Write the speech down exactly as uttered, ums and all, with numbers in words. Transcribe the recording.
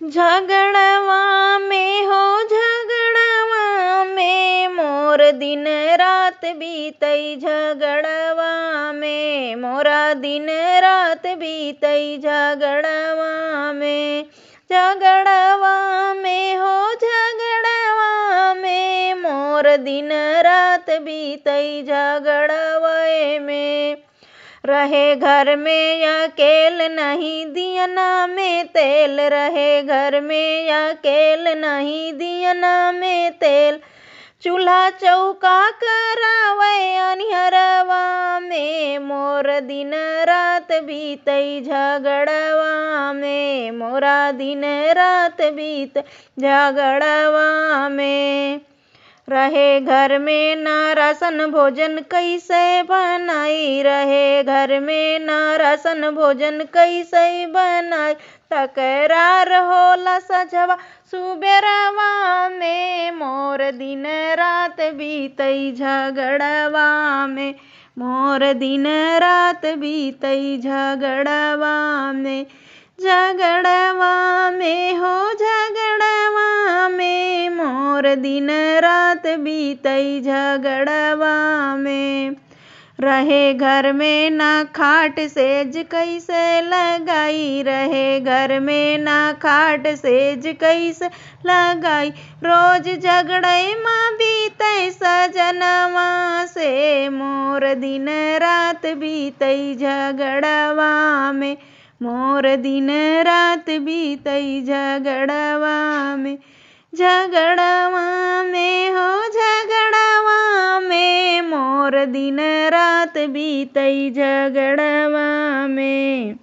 झगड़वा में हो, झगड़वा में मोर दिन रात बीतई, झगड़वा में मोरा दिन रात बीतई, झगड़वा में, झगड़वा में हो, झगड़वा में मोर दिन रात बीतई, झगड़वे में। रहे घर में अकेल, नहीं दियना में तेल, रहे घर में अकेल, नहीं दियना में तेल। चूल्हा चौका करावे अनिहरवा में, मोर दिन रात बीतई झगड़वा में, मोरा दिन रात बीत झगड़वा में। रहे घर में ना राशन भोजन कैसे बनाई, रहे घर में ना राशन भोजन कैसे बनाई। तकरार होला सझवा सुबेरवा में, मोर दिन रात बीतई झगड़वा में, मोर दिन रात बीतई झगड़वा में। झगड़वा में हो, झगड़वा में मोर दिन रात बीतई झगड़वा में। रहे घर में ना खाट सेज कैसे लगाई, रहे घर में ना खाट सेज कैसे लगाई। रोज झगड़े मा बीतई सजनवा से, मोर दिन रात बीतई झगड़वा में, मोर दिन रात बीतई झगड़वा में। झगड़वा में हो, झगड़वा में मोर दिन रात बीतई झगड़वा में।